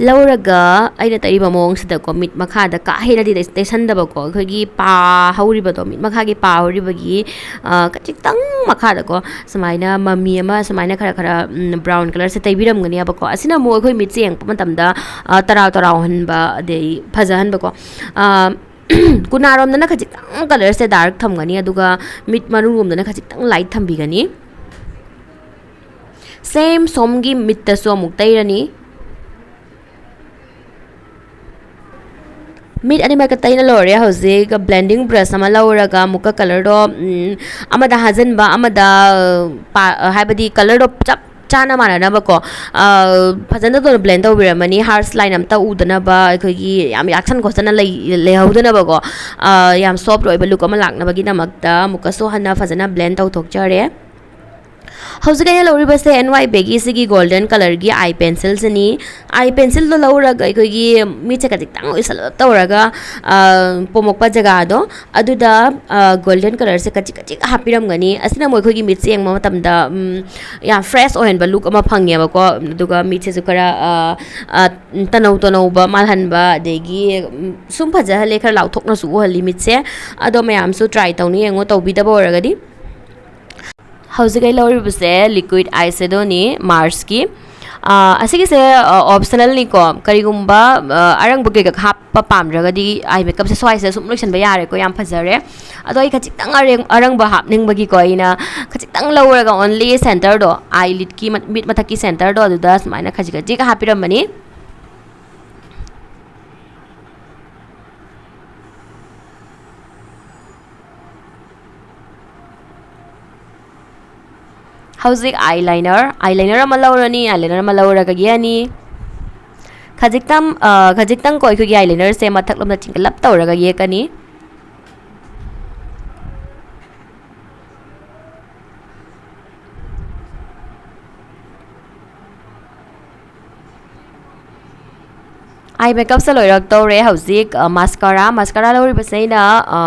ꯂꯧꯔꯒ ꯑꯩꯅ ꯇꯩꯔꯤꯕ ꯃꯑꯣꯡꯁꯤꯗꯀꯣ, ꯃꯤꯠ ꯃꯈꯥꯗ ꯀꯥ ꯍꯦꯟꯅꯗꯤ ꯇꯩ-, ꯇꯩꯁꯟꯗꯕꯀꯣ, ꯑꯩꯈꯣꯏꯒꯤ ꯄꯥ ꯍꯧꯔꯤꯕꯗꯣ, ꯃꯤꯠ ꯃꯈꯥꯒꯤ ꯄꯥ ꯍꯧꯔꯤꯕꯒꯤ, ꯑ, ꯈꯖꯤꯛꯇꯪ ꯃꯈꯥꯗꯀꯣ, ꯁꯨꯃꯥꯏꯅ ꯃꯃꯤ ꯑꯃ ꯁꯨꯃꯥꯏꯅ ꯈꯔ ꯈꯔ, ꯎꯝ, brown colourꯁꯦ ꯇꯩꯕꯤꯔꯝꯒꯅꯦꯕꯀꯣ꯫ ꯑꯁꯤꯅ ꯑꯃꯨꯛ ꯑꯩꯈꯣꯏ ꯃꯤꯠꯁꯦ ꯌꯦꯡꯉꯛꯄ ꯃꯇꯝꯗ, ꯑ, ꯇꯔꯥꯎ ꯇꯔꯥꯎꯍꯟꯕ, ꯑꯗꯩ ꯐꯖꯍꯟꯕꯀꯣ꯫ ꯑ, ꯀꯨꯅꯥꯔꯣꯝꯗꯅ ꯈꯖꯤꯛꯇꯪ colourꯁꯦ dark ꯊꯝꯒꯅꯤ, ꯑꯗꯨꯒ ꯃꯤꯠ ꯃꯅꯨꯡꯂꯣꯝꯗꯅ ꯈꯖꯤꯛꯇꯪ light ꯊꯝꯕꯤꯒꯅꯤ꯫ Same ꯁꯣꯝꯒꯤ ꯃꯤꯠꯇꯁꯨ ꯑꯃꯨꯛ ꯇꯩꯔꯅꯤ꯫ ꯃꯤꯠ ꯑꯅꯤꯃꯛꯇ ꯇꯩꯅ ꯂꯣꯏꯔꯦ꯫ ꯍꯧꯖꯤꯛ blending brush ꯑꯃ ꯂꯧꯔꯒ ꯑꯃꯨꯛꯀ colourꯗꯣ, ꯎꯝ, ꯑꯃꯗ ꯍꯥꯖꯤꯟꯕ, ꯑꯃꯗ, ꯄꯥ-, ꯍꯥꯏꯕꯗꯤ colourꯗꯣ ꯆꯞ ꯆꯥꯅ ꯃꯥꯟꯅꯅꯕꯀꯣ, ꯑ, ꯐꯖꯅ ꯇꯧꯅ blend ꯇꯧꯕꯤꯔꯝꯃꯅꯤ꯫ Harsh line ꯑꯝꯇ ꯎꯗꯅꯕ, ꯑꯩꯈꯣꯏꯒꯤ ꯌꯥꯝ ꯌꯥꯛꯁꯟ ꯈꯣꯠꯆꯟꯅ ꯂꯩ-, ꯂꯩꯍꯧꯗꯅꯕꯀꯣ, ꯑ, ꯌꯥꯝ soft ꯑꯣꯏꯕ look ꯑꯃ ꯂꯥꯛꯅꯕꯒꯤꯗꯃꯛꯇ ꯑꯃꯨꯛꯀꯁꯨ ꯍꯟꯅ ꯐꯖꯅ blend ꯇꯧꯊꯣꯛꯆꯔꯦ꯫ ꯍꯧꯖꯤꯛ ꯑꯩꯅ ꯂꯧꯔꯤꯕꯁꯦ ꯑꯦꯟ ꯋꯥꯏ ꯕꯤꯒꯤ ꯁꯤꯒꯤ golden colourꯒꯤ eye pencilꯁꯤꯅꯤ꯫ Eye pencilꯗꯣ ꯂꯧꯔꯒ ꯑꯩꯈꯣꯏꯒꯤ ꯃꯤꯠꯁꯦ ꯈꯖꯤꯛꯇꯪ ꯎꯏꯁꯜꯂꯞ ꯇꯧꯔꯒ, ꯑ, ꯄꯣꯝꯃꯛꯄ ꯖꯒꯥꯗꯣ ꯑꯗꯨꯗ, ꯑ, golden colourꯁꯦ ꯈꯖꯤꯛ ꯈꯖꯤꯛ ꯍꯥꯞꯄꯤꯔꯝꯒꯅꯤ꯫ ꯑꯁꯤꯅ ꯑꯃꯨꯛ ꯑꯩꯈꯣꯏꯒꯤ ꯃꯤꯠꯁꯦ ꯌꯦꯡꯕ ꯃꯇꯝꯗ, ꯎꯝ, ꯌꯥꯝ fresh ꯑꯣꯏꯍꯟꯕ look ꯑꯃ ꯐꯪꯉꯦꯕꯀꯣ꯫ ꯑꯗꯨꯒ ꯃꯤꯠꯁꯤꯁꯨ ꯈꯔ, ꯑ, ꯑ, ꯇꯅꯧ ꯇꯅꯧꯕ ꯃꯥꯜꯍꯟꯕ, ꯑꯗꯒꯤ, ꯎꯝ, ꯁꯨꯝ ꯐꯖꯍꯜꯂꯦ, ꯈꯔ ꯂꯥꯎꯊꯣꯛꯅꯁꯨ ꯎꯍꯜꯂꯤ ꯃꯤꯠꯁꯦ꯫ ꯑꯗꯣ ꯃꯌꯥꯝꯁꯨ try ꯇꯧꯅꯤ ꯌꯦꯡꯉꯣ, ꯇꯧꯕꯤꯗꯕ ꯑꯣꯏꯔꯒꯗꯤ꯫ ꯍꯧꯖꯤꯛ ꯑꯩ ꯂꯧꯔꯤꯕꯁꯦ liquid eyeshadowꯅꯤ, Marsꯀꯤ꯫ ꯑꯥ, ꯑꯁꯤꯒꯤꯁꯦ, ꯑ, optionalꯅꯤꯀꯣ꯫ ꯀꯔꯤꯒꯨꯝꯕ, ꯑ, ꯑꯔꯪꯕ ꯀꯩꯀꯥ ꯍꯥꯞꯄ ꯄꯥꯝꯗ꯭ꯔꯒꯗꯤ eye makeupꯁꯦ ꯁ꯭ꯋꯥꯏꯁꯤꯗ ꯁꯨꯝ ꯂꯣꯏꯁꯤꯟꯕ ꯌꯥꯔꯦꯀꯣ, ꯌꯥꯝ ꯐꯖꯔꯦ꯫ ꯑꯗꯣ ꯑꯩ ꯈꯖꯤꯛꯇꯪ ꯑꯔꯦꯡ-, ꯑꯔꯪꯕ ꯍꯥꯞꯅꯤꯡꯕꯒꯤꯀꯣ, ꯑꯩꯅ ꯈꯖꯤꯛꯇꯪ ꯂꯧꯔꯒ only centreꯗꯣ, eyelidꯀꯤ ꯃ-, ꯃꯤꯠ ꯃꯊꯛꯀꯤ centreꯗꯣ, ꯑꯗꯨꯗ ꯁꯨꯃꯥꯏꯅ ꯈꯖꯤꯛ ꯈꯖꯤꯛ ꯍꯥꯞꯄꯤꯔꯝꯕꯅꯤ꯫ ꯍꯧꯖꯤꯛ eyeliner, eyeliner ꯑꯃ ꯂꯧꯔꯅꯤ, eyeliner ꯑꯃ ꯂꯧꯔꯒ ꯌꯦꯛꯑꯅꯤ꯫ ꯈꯖꯤꯛꯇꯪ, ꯑ, ꯈꯖꯤꯛꯇꯪ ꯀꯣ ꯑꯩꯈꯣꯏꯒꯤ eyelinerꯁꯦ ꯃꯊꯛꯂꯣꯝꯗ ꯆꯤꯡꯈꯠꯂꯞ ꯇꯧꯔꯒ ꯌꯦꯛꯀꯅꯤ꯫ Eye makeupꯁꯦ ꯂꯣꯏꯔꯛꯇꯧꯔꯦ꯫ ꯍꯧꯖꯤꯛ, ꯑ, mascara, mascara ꯂꯧꯔꯤꯕꯁꯦ ꯑꯩꯅ, ꯑ,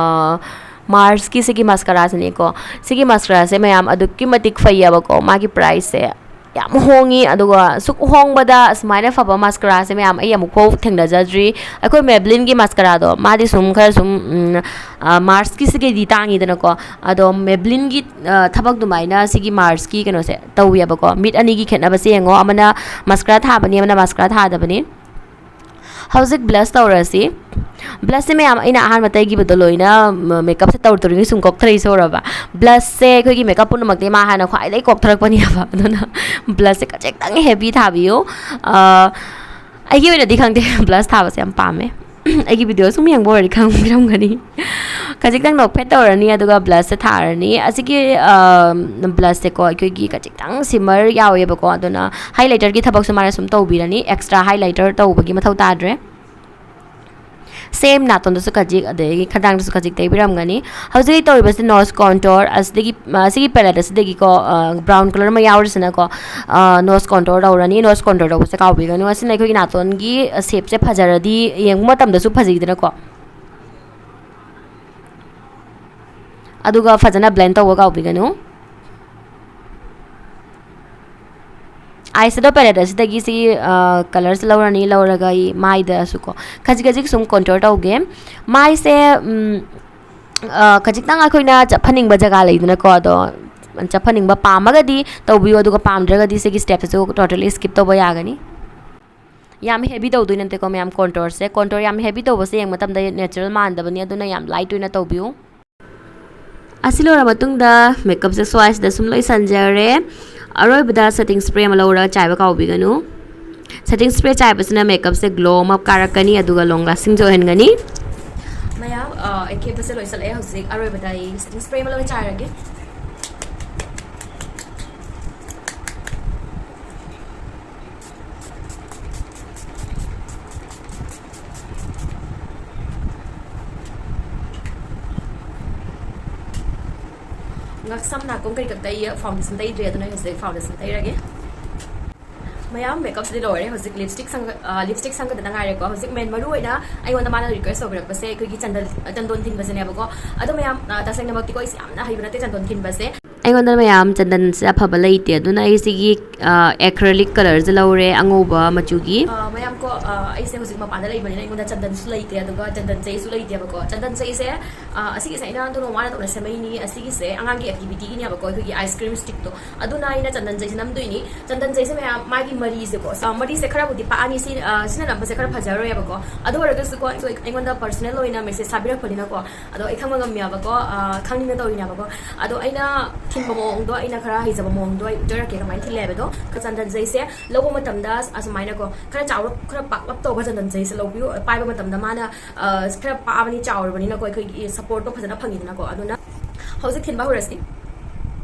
Marsꯀꯤ ꯁꯤꯒꯤ mascaraꯁꯤꯅꯦꯀꯣ꯫ ꯁꯤꯒꯤ mascaraꯁꯦ ꯃꯌꯥꯝ ꯑꯗꯨꯛꯀꯤ ꯃꯇꯤꯛ ꯐꯩꯌꯦꯕꯀꯣ, ꯃꯥꯒꯤ priceꯁꯦ꯫ ꯌꯥꯝ ꯍꯣꯡꯉꯤ꯫ ꯑꯗꯨꯒ ꯁꯨꯛ ꯍꯣꯡꯕꯗ ꯑꯁꯨꯃꯥꯏꯅ ꯐꯕ ꯃꯁꯀꯔꯥꯁꯦ, ꯃꯌꯥꯝ, ꯑꯩ ꯑꯃꯨꯛꯐꯥꯎ ꯊꯦꯡꯅꯖꯗ꯭ꯔꯤ꯫ ꯑꯩꯈꯣꯏ Maybellineꯒꯤ ꯃꯁꯀꯔꯥꯗꯣ, ꯃꯥꯗꯤ ꯁꯨꯝ ꯈꯔ ꯁꯨꯝ, ꯎꯝ, ꯑ, Marsꯀꯤꯁꯤꯒꯗꯤ ꯇꯥꯡꯉꯤꯗꯅꯀꯣ꯫ ꯑꯗꯣ Maybellineꯒꯤ, ꯑ, ꯊꯕꯛ ꯑꯗꯨꯃꯥꯏꯅ ꯁꯤꯒꯤ Marsꯀꯤ ꯀꯩꯅꯣꯁꯦ ꯇꯧꯋꯦꯕꯀꯣ꯫ ꯃꯤꯠ ꯑꯅꯤꯒꯤ ꯈꯦꯠꯅꯕꯁꯦ ꯌꯦꯡꯉꯣ, ꯑꯃꯅ ꯃꯁꯀꯔꯥ ꯊꯥꯕꯅꯤ, ꯑꯃꯅ ꯃꯁꯀꯔꯥ ꯊꯥꯗꯕꯅꯤ꯫ ꯍꯧꯖꯤꯛ blush ꯇꯧꯔꯁꯤ꯫ Blushꯁꯦ, ꯃꯌꯥꯝ, ꯑꯩꯅ ꯑꯍꯥꯟꯕ ꯇꯩꯈꯤꯕꯗꯣ ꯂꯣꯏꯅ, ꯃ-, makeupꯁꯦ ꯇꯧꯔꯨ ꯇꯧꯔꯨꯒꯤ ꯁꯨꯝ ꯀꯣꯛꯊꯔꯛꯏꯁꯦ ꯎꯔꯕ? Blushꯁꯦ ꯑꯩꯈꯣꯏꯒꯤ makeup ꯄꯨꯝꯅꯃꯛꯇꯤ ꯃꯥ ꯍꯥꯟꯅ ꯈ꯭ꯋꯥꯏꯗꯒꯤ ꯀꯣꯛꯊꯔꯛꯄꯅꯦꯕ꯫ ꯑꯗꯨꯅ blushꯁꯦ ꯈꯖꯤꯛꯇꯪ heavy ꯊꯥꯕꯤꯌꯨ꯫ ꯑ, ꯑꯩꯒꯤ ꯑꯣꯏꯅꯗꯤ ꯈꯪꯗꯦ, blush ꯊꯥꯕꯁꯦ ꯌꯥꯝ ꯄꯥꯝꯃꯦ꯫ ꯑꯩꯒꯤ video ꯁꯨꯝ ꯌꯦꯡꯕ ꯑꯣꯏꯔꯗꯤ ꯈꯪꯕꯤꯔꯝꯒꯅꯤ꯫ ꯈꯖꯤꯛꯇꯪ ꯅꯣꯛꯐꯦꯠ ꯇꯧꯔꯅꯤ, ꯑꯗꯨꯒ blushꯁꯦ ꯊꯥꯔꯅꯤ꯫ ꯑꯁꯤꯒꯤ, ꯑ, blushꯁꯦꯀꯣ, ꯑꯩꯈꯣꯏꯒꯤ ꯈꯖꯤꯛꯇꯪ shimmer ꯌꯥꯎꯋꯦꯕꯀꯣ, ꯑꯗꯨꯅ highlighterꯒꯤ ꯊꯕꯛꯁꯨ ꯃꯥꯅ ꯁꯨꯝ ꯇꯧꯕꯤꯔꯅꯤ꯫ Extra highlighter ꯇꯧꯕꯒꯤ ꯃꯊꯧ ꯇꯥꯗ꯭ꯔꯦ꯫ Same ꯅꯥꯇꯣꯟꯗꯁꯨ ꯈꯖꯤꯛ, ꯑꯗꯒꯤ ꯈꯗꯥꯡꯗꯁꯨ ꯈꯖꯤꯛ ꯇꯩꯕꯤꯔꯝꯒꯅꯤ꯫ ꯍꯧꯖꯤꯛ ꯑꯩ ꯇꯧꯔꯤꯕꯁꯤ nose contour, ꯑꯁꯤꯗꯒꯤ, ꯑꯁꯤꯒꯤ palette ꯑꯁꯤꯗꯒꯤꯀꯣ, ꯑ, brown colour ꯑꯃ ꯌꯥꯎꯔꯤꯁꯤꯅꯀꯣ, ꯑ, nose contour ꯇꯧꯔꯅꯤ꯫ Nose contour ꯇꯧꯕꯁꯦ ꯀꯥꯎꯕꯤꯒꯅꯨ꯫ ꯑꯁꯤꯅ ꯑꯩꯈꯣꯏꯒꯤ ꯅꯥꯇꯣꯟꯒꯤ, ꯑ, shapeꯁꯦ ꯐꯖꯔꯗꯤ ꯌꯦꯡꯕ ꯃꯇꯝꯗꯁꯨ ꯐꯖꯩꯗꯅꯀꯣ꯫ ꯑꯗꯨꯒ ꯐꯖꯅ blend ꯇꯧꯕ ꯀꯥꯎꯕꯤꯒꯅꯨ꯫ Eyeshadow palette ꯑꯁꯤꯗꯒꯤ ꯁꯤ, ꯑ, colourꯁꯦ ꯂꯧꯔꯅꯤ, ꯂꯧꯔꯒ ꯑꯩ ꯃꯥꯏꯗꯁꯨꯀꯣ ꯈꯖꯤꯛ ꯈꯖꯤꯛ ꯁꯨꯝ contour ꯇꯧꯒꯦ꯫ ꯃꯥꯏꯁꯦ, ꯎꯝ, ꯑ, ꯈꯖꯤꯛꯇꯪ ꯑꯩꯈꯣꯏꯅ ꯆꯞꯍꯟꯅꯤꯡꯕ ꯖꯒꯥ ꯂꯩꯗꯅꯀꯣ, ꯑꯗꯣ ꯆꯞꯍꯟꯅꯤꯡꯕ ꯄꯥꯝꯃꯒꯗꯤ ꯇꯧꯕꯤꯌꯨ, ꯑꯗꯨꯒ ꯄꯥꯝꯗ꯭ꯔꯒꯗꯤ ꯁꯤꯒꯤ stepꯁꯤꯁꯨ totally skip ꯇꯧꯕ ꯌꯥꯒꯅꯤ꯫ ꯌꯥꯝ heavy ꯇꯧꯗꯣꯏ ꯅꯠꯇꯦꯀꯣ ꯃꯌꯥꯝ, contourꯁꯦ꯫ Contour ꯌꯥꯝ heavy ꯇꯧꯕꯁꯦ ꯌꯦꯡꯕ ꯃꯇꯝꯗ natural ꯃꯥꯟꯗꯕꯅꯤ, ꯑꯗꯨꯅ ꯌꯥꯝ light ꯑꯣꯏꯅ ꯇꯧꯕꯤꯌꯨ꯫ ꯑꯁꯤ ꯂꯣꯏꯔ ꯃꯇꯨꯡꯗ makeupꯁꯦ ꯁ꯭ꯋꯥꯏꯁꯤꯗ ꯁꯨꯝ ꯂꯣꯏꯁꯟꯖꯔꯦ꯫ ꯑꯔꯣꯏꯕꯗ setting spray ꯑꯃ ꯂꯧꯔꯒ ꯆꯥꯏꯕ ꯀꯥꯎꯕꯤꯒꯅꯨ꯫ Setting spray ꯆꯥꯏꯕꯁꯤꯅ makeupꯁꯦ glow ꯑꯃ ꯀꯥꯔꯛꯀꯅꯤ, ꯑꯗꯨꯒ long lastingꯁꯨ ꯑꯣꯏꯍꯟꯒꯅꯤ꯫ ꯃꯌꯥꯝ, ꯑ, ꯑꯩ ꯀꯦꯕꯁꯦ ꯂꯣꯏꯁꯜꯂꯛꯑꯦ꯫ ꯍꯧꯖꯤꯛ ꯑꯔꯣꯏꯕꯗ ꯑꯩ setting spray ꯑꯃ ꯂꯧꯔ ꯆꯥꯏꯔꯒꯦ꯫ ꯉꯛꯁꯝ ꯅꯥꯀꯣꯡ ꯀꯔꯤ ꯈꯛꯇ ꯑꯩ foundation ꯇꯩꯗ꯭ꯔꯤ, ꯑꯗꯨꯅ ꯑꯩ ꯍꯧꯖꯤꯛ foundation ꯇꯩꯔꯒꯦ꯫ ꯃꯌꯥꯝ, makeupꯁꯤꯗꯤ ꯂꯣꯏꯔꯦ꯫ ꯍꯧꯖꯤꯛ lipstick ꯁꯪꯒ-, ꯑ, lipstick ꯁꯪꯒꯗꯅ ꯉꯥꯏꯔꯦꯀꯣ꯫ ꯍꯧꯖꯤꯛ main ꯃꯔꯨ ꯑꯣꯏꯅ ꯑꯩꯉꯣꯟꯗ ꯃꯥꯅ request ꯇꯧꯕꯤꯔꯛꯄꯁꯦ ꯑꯩꯈꯣꯏꯒꯤ ꯆꯟꯗꯜ-, ꯆꯟꯗꯣꯟ ꯊꯤꯟꯕꯁꯤꯅꯦꯕꯀꯣ꯫ ꯑꯗꯣ ꯃꯌꯥꯝ, ꯑ, ꯇꯁꯦꯡꯅꯃꯛꯇꯤꯀꯣ ꯑꯩꯁꯦ ꯌꯥꯝꯅ ꯍꯩꯕ ꯅꯠꯇꯦ ꯆꯟꯗꯣꯟ ꯊꯤꯟꯕꯁꯦ꯫ ꯑꯩꯉꯣꯟꯗ ꯃꯌꯥꯝ ꯆꯟꯗꯟꯁꯦ ꯑꯐꯕ ꯂꯩꯇꯦ, ꯑꯗꯨꯅ ꯑꯩ ꯁꯤꯒꯤ ꯑꯦꯀ꯭ꯔꯤꯂꯤꯛ ꯀꯂꯔꯁꯦ ꯂꯧꯔꯦ, ꯑꯉꯧꯕ ꯃꯆꯨꯒꯤ꯫ ꯑ, ꯃꯌꯥꯝ ꯀꯣ, ꯑ, ꯑꯩꯁꯦ ꯍꯧꯖꯤꯛ ꯃꯄꯥꯟꯗ ꯂꯩꯕꯅꯤꯅ ꯑꯩꯉꯣꯟꯗ ꯆꯟꯗꯟꯁꯨ ꯂꯩꯇꯦ, ꯑꯗꯨꯒ ꯆꯟꯗꯟ ꯆꯩꯁꯨ ꯂꯩꯇꯦꯕꯀꯣ꯫ ꯆꯟꯗꯟ ꯆꯩꯁꯦ, ꯑ, ꯑꯁꯤꯒꯤꯁꯦ ꯑꯩꯅ ꯑꯗꯨꯅ ꯋꯥꯅ ꯇꯧꯅ ꯁꯦꯝꯃꯛꯏꯅꯤ꯫ ꯑꯁꯤꯒꯤꯁꯦ ꯑꯉꯥꯡꯒꯤ ꯑꯦꯛꯇꯤꯚꯤꯇꯤꯒꯤꯅꯦꯕꯀꯣ, ꯑꯩꯈꯣꯏꯒꯤ ꯑꯥꯏꯁ ꯀ꯭ꯔꯤꯝ ꯁ꯭ꯇꯤꯛꯇꯣ꯫ ꯑꯗꯨꯅ ꯑꯩꯅ ꯆꯟꯗꯟ ꯆꯩꯁꯦ ꯅꯝꯗꯣꯏꯅꯤ꯫ ꯆꯟꯗꯟ ꯆꯩꯁꯦ ꯃꯌꯥꯝ ꯃꯥꯒꯤ ꯃꯔꯤꯁꯦꯀꯣ, ꯑ, ꯃꯔꯤꯁꯦ ꯈꯔꯕꯨꯗꯤ ꯄꯥꯛꯑꯅꯤ, ꯁꯤ, ꯑ, ꯁꯤꯅ ꯅꯝꯕꯁꯦ ꯈꯔ ꯐꯖꯔꯣꯏꯕꯀꯣ꯫ ꯑꯗꯨ ꯑꯣꯏꯔꯒꯁꯨꯀꯣ, ꯑꯩꯉꯣꯟꯗ ꯄꯔꯁꯅꯦꯜ ꯑꯣꯏꯅ ꯃꯦꯁꯦꯖ ꯊꯥꯕꯤꯔꯛꯄꯅꯤꯅꯀꯣ, ꯑꯗꯣ ꯑꯩ ꯈꯪꯕ ꯉꯝꯃꯦꯕꯀꯣ, ꯑ, ꯈꯪꯅꯤꯡꯅ ꯇꯧꯔꯤꯅꯦꯕꯀꯣ꯫ ꯑꯗꯣ ꯑꯩꯅ ꯊꯤꯟꯕ ꯃꯑꯣꯡꯗꯣ, ꯑꯩꯅ ꯈꯔ ꯍꯩꯖꯕ ꯃꯑꯣꯡꯗꯣ ꯑꯩ ꯎꯠꯆꯔꯛꯀꯦ ꯀꯃꯥꯏꯅ ꯊꯤꯜꯂꯦ ꯍꯥꯏꯕꯗꯣ꯫ ꯆꯟꯗꯟ ꯆꯩꯁꯦ ꯂꯧꯕ ꯃꯇꯝꯗ ꯑꯁꯨꯃꯥꯏꯅꯀꯣ, ꯈꯔ ꯆꯥꯎꯔꯞ, ꯈꯔ ꯄꯥꯛꯂꯞ ꯇꯧꯕ ꯆꯟꯗꯟ ꯆꯩꯁꯦ ꯂꯧꯕꯤꯌꯨ꯫ ꯄꯥꯏꯕ ꯃꯇꯝꯗ ꯃꯥꯅ, ꯑ, ꯈꯔ ꯄꯥꯕꯅꯤ, ꯆꯥꯎꯔꯕꯅꯤꯅꯀꯣ, ꯑꯩꯈꯣꯏꯒꯤ ꯁꯞꯄꯣꯔꯠꯇꯣ ꯐꯖꯅ ꯐꯪꯉꯤꯗꯅꯀꯣ꯫ ꯑꯗꯨꯅ ꯍꯧꯖꯤꯛ ꯊꯤꯟꯕ ꯍꯧꯔꯁꯤ꯫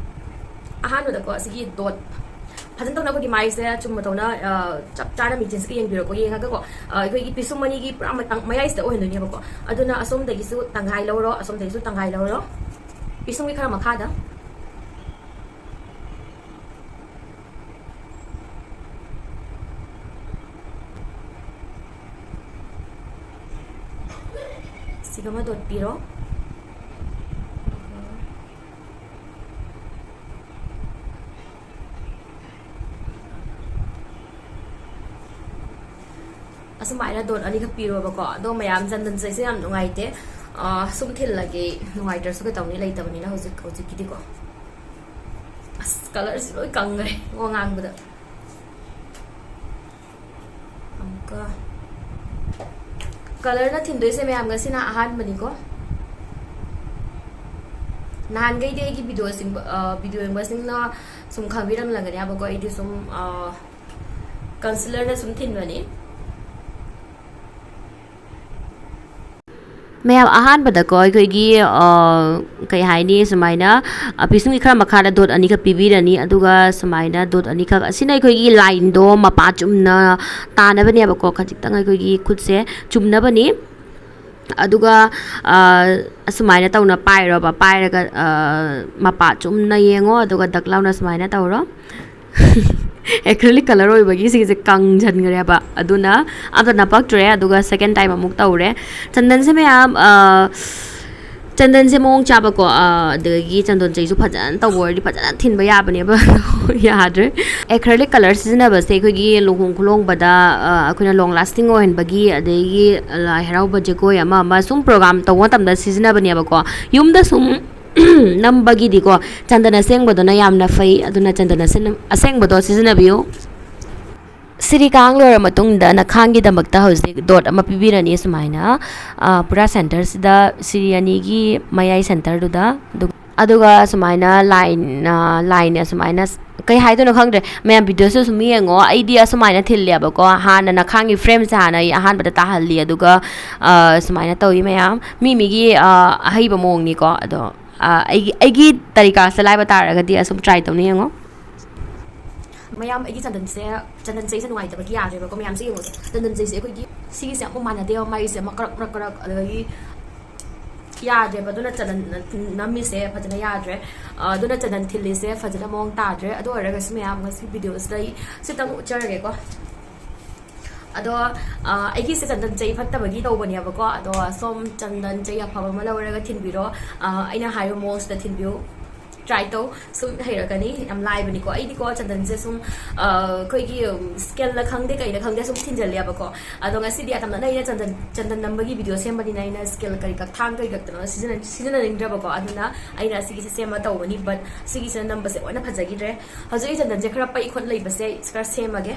ꯑꯍꯥꯟꯕꯗꯀꯣ, ꯑꯁꯤꯒꯤ ꯗꯣꯠ ꯐꯖꯅ ꯇꯧꯅ ꯑꯩꯈꯣꯏꯒꯤ ꯃꯥꯏꯁꯦ ꯆꯨꯝꯕ ꯇꯧꯅ, ꯑ, ꯆꯞ ꯆꯥꯅ ꯃꯤꯡꯁꯤꯟꯁꯤꯒ ꯌꯦꯡꯕꯤꯔꯣꯀꯣ꯫ ꯌꯦꯡꯉꯒꯀꯣ, ꯑ, ꯑꯩꯈꯣꯏꯒꯤ ꯄꯤꯁꯨꯝ ꯑꯅꯤꯒꯤ ꯄꯨꯔꯥ ꯃꯇꯪ ꯃꯌꯥꯏꯁꯤꯗ ꯑꯣꯏꯍꯟꯗꯣꯏꯅꯦꯕꯀꯣ꯫ ꯑꯗꯨꯅ ꯑꯁꯣꯝꯗꯒꯤꯁꯨ ꯇꯪꯈꯥꯏ ꯂꯧꯔꯣ, ꯑꯁꯣꯝꯗꯒꯤꯁꯨ ꯇꯪꯈꯥꯏ ꯂꯧꯔꯣ꯫ ꯄꯤꯁꯨꯝꯒꯤ ꯈꯔ ꯃꯈꯥꯗ꯫ ꯁꯤꯒ ꯑꯃ ꯗꯣꯠꯄꯤꯔꯣ꯫ ꯑꯁꯨꯃꯥꯏꯅ ꯗꯣꯠ ꯑꯅꯤꯈꯛ ꯄꯤꯔꯣꯕꯀꯣ꯫ ꯑꯗꯣ ꯃꯌꯥꯝ, ꯆꯟꯗꯟ ꯆꯩꯁꯦ ꯌꯥꯝ ꯅꯨꯡꯉꯥꯏꯇꯦ꯫ ꯑ, ꯁꯨꯝ ꯊꯤꯜꯂꯒꯦ, ꯅꯨꯡꯉꯥꯏꯇ꯭ꯔꯁꯨ ꯀꯩꯗꯧꯅꯤ, ꯂꯩꯇꯕꯅꯤꯅ ꯍꯧꯖꯤꯛ, ꯍꯧꯖꯤꯛꯀꯤꯗꯤꯀꯣ꯫ ꯑꯁ, ꯀꯂꯔꯁꯤ ꯂꯣꯏ ꯀꯪꯈ꯭ꯔꯦ ꯋꯥ ꯉꯥꯡꯕꯗ꯫ ꯑꯃꯨꯛꯀ ꯀꯂꯔꯅ ꯊꯤꯟꯗꯣꯏꯁꯦ ꯃꯌꯥꯝ, ꯉꯁꯤꯅ ꯑꯍꯥꯟꯕꯅꯤꯀꯣ꯫ ꯅꯍꯥꯟꯈꯩꯗꯤ ꯑꯩꯒꯤ ꯚꯤꯗꯤꯑꯣꯁꯤꯡ, ꯑ, ꯚꯤꯗꯤꯑꯣ ꯌꯦꯡꯕꯁꯤꯡꯅ ꯁꯨꯝ ꯈꯪꯕꯤꯔꯝꯂꯒꯅꯤ ꯍꯥꯏꯕꯀꯣ, ꯑꯩꯗꯤ ꯁꯨꯝ, ꯑ, ꯀꯟꯁꯤꯂꯔꯅ ꯁꯨꯝ ꯊꯤꯟꯕꯅꯤ꯫ ꯃꯌꯥꯝ, ꯑꯍꯥꯟꯕꯗꯀꯣ ꯑꯩꯈꯣꯏꯒꯤ, ꯑ, ꯀꯩ ꯍꯥꯏꯅꯤ, ꯁꯨꯃꯥꯏꯅ, ꯑ, ꯄꯤꯁꯨꯝꯒꯤ ꯈꯔ ꯃꯈꯥꯗ ꯗꯣꯠ ꯑꯅꯤꯈꯛ ꯄꯤꯕꯤꯔꯅꯤ꯫ ꯑꯗꯨꯒ ꯁꯨꯃꯥꯏꯅ ꯗꯣꯠ ꯑꯅꯤꯈꯛ, ꯑꯁꯤꯅ ꯑꯩꯈꯣꯏꯒꯤ ꯂꯥꯏꯟꯗꯣ ꯃꯄꯥ ꯆꯨꯝꯅ ꯇꯥꯅꯕꯅꯦꯕꯀꯣ, ꯈꯖꯤꯛꯇꯪ ꯑꯩꯈꯣꯏꯒꯤ ꯈꯨꯠꯁꯦ ꯆꯨꯝꯅꯕꯅꯤ꯫ ꯑꯗꯨꯒ, ꯑ, ꯑꯁꯨꯃꯥꯏꯅ ꯇꯧꯅ ꯄꯥꯏꯔꯣꯕ, ꯄꯥꯏꯔꯒ, ꯑ, ꯃꯄꯥ ꯆꯨꯝꯅ ꯌꯦꯡꯉꯣ, ꯑꯗꯨꯒ ꯗꯛ ꯂꯥꯎꯅ ꯁꯨꯃꯥꯏꯅ ꯇꯧꯔꯣ꯫ ꯑꯦꯀ꯭ꯔꯤꯂꯤꯛ ꯀꯂꯔ ꯑꯣꯏꯕꯒꯤ ꯁꯤꯒꯤꯁꯦ ꯀꯪꯁꯤꯟꯈ꯭ꯔꯦꯕ, ꯑꯗꯨꯅ ꯑꯝꯇ ꯅꯞꯄꯛꯇ꯭ꯔꯦ꯫ ꯑꯗꯨꯒ ꯁꯦꯀꯦꯟ ꯇꯥꯏꯝ ꯑꯃꯨꯛ ꯇꯧꯔꯦ꯫ ꯆꯟꯗꯟꯁꯦ ꯃꯌꯥꯝ, ꯑ, ꯆꯟꯗꯟꯁꯦ ꯃꯑꯣꯡ ꯆꯥꯕꯀꯣ, ꯑ, ꯑꯗꯒꯤ ꯆꯟꯗꯣꯟ ꯆꯩꯁꯨ ꯐꯖꯅ ꯇꯧꯕ ꯑꯣꯏꯔꯗꯤ ꯐꯖꯅ ꯊꯤꯟꯕ ꯌꯥꯕꯅꯦꯕ꯫ ꯌꯥꯗ꯭ꯔꯦ꯫ Acrylic colour ꯁꯤꯖꯤꯟꯅꯕꯁꯦ ꯑꯩꯈꯣꯏꯒꯤ ꯂꯨꯍꯣꯡ ꯈꯨꯂꯣꯡꯕꯗ, ꯑ, ꯑꯩꯈꯣꯏꯅ long lasting ꯑꯣꯏꯍꯟꯕꯒꯤ, ꯑꯗꯒꯤ ꯂꯥꯏ ꯍꯔꯥꯎꯕ, ꯖꯒꯣꯏ ꯑꯃ ꯑꯃ ꯁꯨꯝ program ꯇꯧꯕ ꯃꯇꯝꯗ ꯁꯤꯖꯤꯟꯅꯕꯅꯦꯕꯀꯣ꯫ ꯌꯨꯝꯗ ꯁꯨꯝ ꯅꯝꯕꯒꯤꯗꯤꯀꯣ ꯆꯟꯗꯟ ꯑꯁꯦꯡꯕꯗꯨꯅ ꯌꯥꯝꯅ ꯐꯩ꯫ ꯑꯗꯨꯅ ꯆꯟꯗꯟ ꯑꯁꯦꯡ-, ꯑꯁꯦꯡꯕꯗꯣ ꯁꯤꯖꯤꯟꯅꯕꯤꯌꯨ꯫ ꯁꯤꯔꯤ ꯀꯥꯡ ꯂꯣꯏꯔ ꯃꯇꯨꯡꯗ ꯅꯈꯥꯡꯒꯤꯗꯃꯛꯇ ꯍꯧꯖꯤꯛ dot ꯑꯃ ꯄꯤꯕꯤꯔꯅꯤ ꯁꯨꯃꯥꯏꯅ꯫ ꯑ, ꯄꯨꯔꯥ centre ꯁꯤꯗ ꯁꯤꯔꯤ ꯑꯅꯤꯒꯤ ꯃꯌꯥꯏ centre ꯗꯨꯗ꯫ ꯑꯗꯨ-, ꯑꯗꯨꯒ ꯁꯨꯃꯥꯏꯅ line, ꯑ, line ꯁꯨꯃꯥꯏꯅ ꯁ-, ꯀꯩ ꯍꯥꯏꯗꯣꯏꯅꯣ ꯈꯪꯗ꯭ꯔꯦ꯫ ꯃꯌꯥꯝ video ꯁꯨ ꯁꯨꯝ ꯌꯦꯡꯉꯣ꯫ ꯑꯩꯗꯤ ꯑꯁꯨꯃꯥꯏꯅ ꯊꯤꯜꯂꯦꯕꯀꯣ꯫ ꯍꯥꯟꯅ ꯅꯈꯥꯡꯒꯤ frame ꯁꯦ ꯍꯥꯟꯅ ꯑꯩ ꯑꯍꯥꯟꯕꯗ ꯇꯥꯍꯜꯂꯤ꯫ ꯑꯗꯨꯒ, ꯑ, ꯁꯨꯃꯥꯏꯅ ꯇꯧꯏ ꯃꯌꯥꯝ꯫ ꯃꯤ ꯃꯤꯒꯤ, ꯑ, ꯑꯍꯩꯕ ꯃꯑꯣꯡꯅꯤꯀꯣ꯫ ꯑꯗꯣ, ꯑ, ꯑꯩꯒꯤ, ꯑꯩꯒꯤ ꯇꯔꯤꯀꯥꯁꯦ ꯂꯥꯏꯕ ꯇꯥꯔꯒꯗꯤ ꯑꯁꯨꯝ try ꯇꯧꯅꯤ ꯌꯦꯡꯉꯣ꯫ ꯃꯌꯥꯝ, ꯑꯩꯒꯤ ꯆꯟꯗꯟꯁꯦ, ꯆꯟꯗꯟ ꯆꯩꯁꯦ ꯅꯨꯡꯉꯥꯏꯇꯕꯒꯤ ꯌꯥꯗ꯭ꯔꯦꯕꯀꯣ꯫ ꯃꯌꯥꯝꯁꯦ ꯌꯦꯡꯉꯣꯁꯦ꯫ ꯆꯟꯗꯟ ꯆꯩꯁꯦ ꯑꯩꯈꯣꯏꯒꯤ ꯁꯤꯒꯤꯁꯦ ꯑꯃꯨꯛ ꯃꯥꯟꯅꯗꯦꯕ, ꯃꯥꯒꯤꯁꯦ ꯑꯃ ꯀꯔꯛ, ꯀꯔꯛ, ꯀꯔꯛ, ꯑꯗꯒꯤ ꯌꯥꯗ꯭ꯔꯦꯕ꯫ ꯑꯗꯨꯅ ꯆꯟꯗꯟ ꯅꯝꯃꯤꯁꯦ ꯐꯖꯅ ꯌꯥꯗ꯭ꯔꯦ꯫ ꯑ, ꯑꯗꯨꯅ ꯆꯟꯗꯟ ꯊꯤꯜꯂꯤꯁꯦ ꯐꯖꯅ ꯃꯑꯣꯡ ꯇꯥꯗ꯭ꯔꯦ꯫ ꯑꯗꯨ ꯑꯣꯏꯔꯒꯁꯨ ꯃꯌꯥꯝ, ꯉꯁꯤ video ꯁꯤꯗ ꯑꯩ ꯁꯤꯇꯪ ꯎꯠꯆꯔꯒꯦꯀꯣ꯫ ꯑꯗꯣ, ꯑ, ꯑꯩꯒꯤꯁꯦ ꯆꯟꯗꯟ ꯆꯩ ꯐꯠꯇꯕꯒꯤ ꯇꯧꯕꯅꯦꯕꯀꯣ꯫ ꯑꯗꯣ ꯁꯣꯝ ꯆꯟꯗꯟ ꯆꯩ ꯑꯐꯕ ꯑꯃ ꯂꯧꯔꯒ ꯊꯤꯟꯕꯤꯔꯣ꯫ ꯑ, ꯑꯩꯅ ꯍꯥꯏꯔꯤꯕ ꯃꯑꯣꯡꯁꯤꯗ ꯊꯤꯟꯕꯤꯌꯨ꯫ Try ꯇꯧ, ꯁꯨꯝ ꯍꯩꯔꯛꯀꯅꯤ꯫ ꯌꯥꯝ ꯂꯥꯏꯕꯅꯤꯀꯣ꯫ ꯑꯩꯗꯤꯀꯣ ꯆꯟꯗꯟꯁꯦ ꯁꯨꯝ, ꯑ, ꯑꯩꯈꯣꯏꯒꯤ, ꯎꯝ, scale ꯅ ꯈꯪꯗꯦ ꯀꯩꯅ ꯈꯪꯗꯦ ꯁꯨꯝ ꯊꯤꯟꯖꯜꯂꯦꯕꯀꯣ꯫ ꯑꯗꯣ ꯉꯁꯤꯗꯤ ꯑꯇꯝꯅꯅ ꯑꯩꯅ ꯆꯟꯗꯟ, ꯆꯟꯗꯟ ꯅꯝꯕꯒꯤ video ꯁꯦꯝꯕꯅꯤꯅ ꯑꯩꯅ scale ꯀꯔꯤ ꯀꯛ-, ꯊꯥꯡ ꯀꯔꯤ ꯀꯛꯇꯅ ꯁꯤꯖꯤꯟꯅ-, ꯁꯤꯖꯤꯟꯅꯅꯤꯡꯗ꯭ꯔꯕꯀꯣ꯫ ꯑꯗꯨꯅ ꯑꯩꯅ ꯑꯁꯤꯒꯤꯁꯦ ꯁꯦꯝꯃ ꯇꯧꯕꯅꯤ, but ꯁꯤꯒꯤꯁꯤꯅ ꯅꯝꯕꯁꯦ ꯑꯣꯏꯅ ꯐꯖꯈꯤꯗ꯭ꯔꯦ꯫ ꯍꯧꯖꯤꯛ ꯑꯩ ꯆꯟꯗꯟꯁꯦ ꯈꯔ ꯄꯩ ꯈꯣꯠ ꯂꯩꯕꯁꯦ ꯈꯔ ꯁꯦꯝꯃꯒꯦ꯫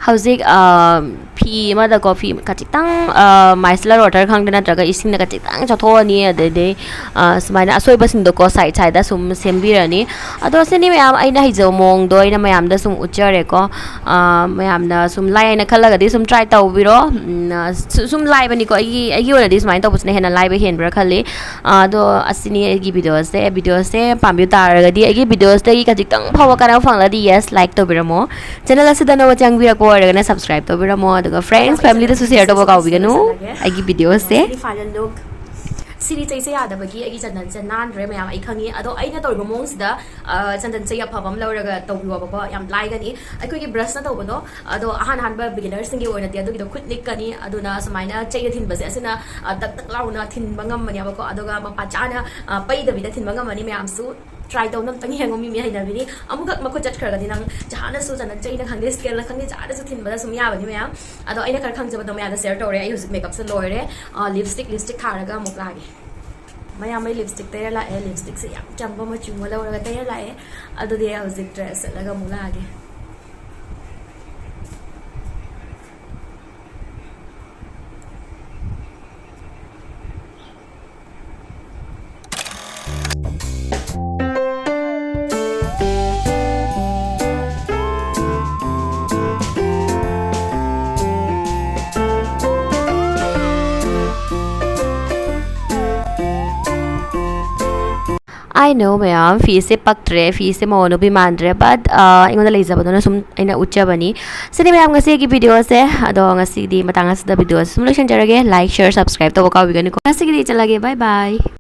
ꯍꯧꯖꯤꯛ, ꯑ, ꯐꯤ ꯑꯃꯗꯀꯣ, ꯐꯤ ꯈꯖꯤꯛꯇꯪ, ꯑ, micellar water ꯈꯪꯗꯦ, ꯅꯠꯇ꯭ꯔꯒ ꯏꯁꯤꯡꯗ ꯈꯖꯤꯛꯇꯪ ꯆꯣꯠꯊꯣꯛꯑꯅꯤ꯫ ꯑꯗꯩꯗꯤ, ꯑ, ꯁꯨꯃꯥꯏꯅ ꯑꯁꯣꯏꯕꯁꯤꯡꯗꯣꯀꯣ side side ꯁꯨꯝ ꯁꯦꯝꯕꯤꯔꯅꯤ꯫ ꯑꯗꯣ ꯁꯤꯅꯤ ꯃꯌꯥꯝ, ꯑꯩꯅ ꯍꯩꯖꯕ ꯃꯑꯣꯡꯗꯣ ꯑꯩꯅ ꯃꯌꯥꯝꯗ ꯁꯨꯝ ꯎꯠꯆꯔꯦꯀꯣ꯫ ꯑ, ꯃꯌꯥꯝꯅ ꯁꯨꯝ ꯂꯥꯏ ꯍꯥꯏꯅ ꯈꯜꯂꯒꯗꯤ ꯁꯨꯝ try ꯇꯧꯕꯤꯔꯣ꯫ ꯎꯝ, ꯑ, ꯁꯨ-, ꯁꯨꯝ ꯂꯥꯏꯕꯅꯤꯀꯣ꯫ ꯑꯩꯒꯤ, ꯑꯩꯒꯤ ꯑꯣꯏꯅꯗꯤ ꯁꯨꯃꯥꯏꯅ ꯇꯧꯕꯁꯤꯅ ꯍꯦꯟꯅ ꯂꯥꯏꯕ ꯍꯦꯟꯕ꯭ꯔꯥ ꯈꯜꯂꯤ꯫ ꯑ, ꯑꯗꯣ ꯑꯁꯤꯅꯤ ꯑꯩꯒꯤ video ꯁꯦ꯫ Video ꯁꯦ ꯄꯥꯝꯕꯤꯕ ꯇꯥꯔꯒꯗꯤ, ꯑꯩꯒꯤ video ꯁꯤꯗꯒꯤ ꯈꯖꯤꯛꯇꯪ ꯐꯥꯎꯕ ꯀꯥꯟꯅꯕ ꯐꯪꯂꯗꯤ, yes, like ꯇꯧꯕꯤꯔꯝꯃꯣ꯫ Channel ꯑꯁꯤꯗ ꯅꯧꯕ ꯆꯪꯕꯤꯔꯛꯄ ꯑꯣꯏꯔꯒꯅ subscribe ꯇꯧꯕꯤꯔꯝꯃꯣ, ꯑꯗꯨꯒ friends, family ꯗꯁꯨ share ꯇꯧꯕ ꯀꯥꯎꯕꯤꯒꯅꯨ ꯑꯩꯒꯤ video ꯁꯦ꯫ ꯁꯤꯅꯤ final look꯫ ꯁꯤꯗꯤ ꯆꯩꯁꯦ ꯌꯥꯗꯕꯒꯤ ꯑꯩꯒꯤ ꯆꯟꯗꯟꯁꯦ ꯅꯥꯟꯗ꯭ꯔꯦ ꯃꯌꯥꯝ, ꯑꯩ ꯈꯪꯉꯤ꯫ ꯑꯗꯣ ꯑꯩꯅ ꯇꯧꯔꯤꯕ ꯃꯑꯣꯡꯁꯤꯗ, ꯑ, ꯆꯟꯗꯟ ꯆꯩ ꯑꯐꯕ ꯑꯃ ꯂꯧꯔꯒ ꯇꯧꯕꯤꯌꯣꯕꯀꯣ, ꯌꯥꯝ ꯂꯥꯏꯒꯅꯤ꯫ ꯑꯩꯈꯣꯏꯒꯤ ꯕ꯭ꯔꯁꯅ ꯇꯧꯕꯗꯣ, ꯑꯗꯣ ꯑꯍꯥꯟ ꯑꯍꯥꯟꯕ ꯕꯤꯒꯤꯅꯔꯁꯤꯡꯒꯤ ꯑꯣꯏꯅꯗꯤ ꯑꯗꯨꯒꯤꯗꯣ ꯈꯨꯠ ꯅꯤꯛꯀꯅꯤ꯫ ꯑꯗꯨꯅ ꯁꯨꯃꯥꯏꯅ ꯆꯩꯅ ꯊꯤꯟꯕꯁꯦ, ꯑꯁꯤꯅ, ꯑ, ꯇꯛ ꯇꯛ ꯂꯥꯎꯅ ꯊꯤꯟꯕ ꯉꯝꯕꯅꯦꯕꯀꯣ꯫ ꯑꯗꯨꯒ ꯃꯄꯥ ꯆꯥꯅ, ꯑ, ꯄꯩꯗꯕꯤꯗ ꯊꯤꯟꯕ ꯉꯝꯃꯅꯤ꯫ ꯃꯌꯥꯝꯁꯨ ꯇ꯭ꯔꯥꯏ ꯇꯧꯅ ꯑꯝꯇꯪ ꯌꯦꯡꯉꯣ, ꯃꯤ ꯃꯤ ꯍꯩꯅꯕꯤꯅꯤ꯫ ꯑꯃꯨꯛꯈꯛ ꯃꯈꯨꯠ ꯆꯠꯈ꯭ꯔꯒꯗꯤ ꯅꯪ ꯖꯍꯥꯅꯁꯨ ꯆꯟꯗꯟ ꯆꯩꯅ ꯈꯪꯗꯦ, ꯁ꯭ꯀꯦꯜꯅ ꯈꯪꯗꯦ, ꯖꯍꯥꯅꯁꯨ ꯊꯤꯟꯕꯗ ꯁꯨꯝ ꯌꯥꯕꯅꯤ ꯃꯌꯥꯝ꯫ ꯑꯗꯣ ꯑꯩꯅ ꯈꯔ ꯈꯪꯖꯕꯗꯣ ꯃꯌꯥꯝꯗ ꯁꯤꯌꯔ ꯇꯧꯔꯦ꯫ ꯑꯩ ꯍꯧꯖꯤꯛ ꯃꯦꯀꯞꯁꯦ ꯂꯣꯏꯔꯦ꯫ ꯑ, ꯂꯤꯞꯁꯇꯤꯛ, ꯂꯤꯞꯁꯇꯤꯛ ꯊꯥꯔꯒ ꯑꯃꯨꯛ ꯂꯥꯛꯑꯒꯦ꯫ ꯃꯌꯥꯝ ꯑꯩ ꯂꯤꯞꯁꯇꯤꯛ ꯇꯩꯔ ꯂꯥꯛꯑꯦ꯫ ꯂꯤꯞꯁꯇꯤꯛꯁꯦ ꯌꯥꯝ ꯆꯝꯕ ꯃꯆꯨ ꯑꯃ ꯂꯧꯔꯒ ꯇꯩꯔ ꯂꯥꯛꯑꯦ꯫ ꯑꯗꯨꯗꯤ ꯑꯩ ꯍꯧꯖꯤꯛ ꯗ꯭ꯔꯦꯁ ꯁꯦꯠꯂꯒ ꯑꯃꯨꯛ ꯂꯥꯛꯑꯒꯦ꯫ I know ꯃꯌꯥꯝ, ꯐꯤꯁꯦ ꯄꯛꯇ꯭ꯔꯦ, ꯐꯤꯁꯦ ꯃꯧ ꯅꯨꯄꯤ ꯃꯥꯟꯗ꯭ꯔꯦ, but, ꯑ, ꯑꯩꯉꯣꯟꯗ ꯂꯩꯖꯕꯗꯨꯅ ꯁꯨꯝ ꯑꯩꯅ ꯎꯠꯆꯕꯅꯤ꯫ ꯁꯤꯅꯤ ꯃꯌꯥꯝ ꯉꯁꯤꯒꯤ ꯚꯤꯗꯤꯑꯣꯁꯦ꯫ ꯑꯗꯣ ꯉꯁꯤꯗꯤ ꯃꯇꯥꯡ ꯑꯁꯤꯗ ꯚꯤꯗꯤꯑꯣꯁꯦ ꯁꯨꯝ ꯂꯣꯏꯁꯤꯟꯖꯔꯒꯦ꯫ Like, share, subscribe ꯇꯧꯕ ꯀꯥꯎꯕꯤꯒꯅꯨꯀꯣ꯫ ꯉꯁꯤꯒꯤꯗꯤ ꯆꯠꯂꯒꯦ, bye bye꯫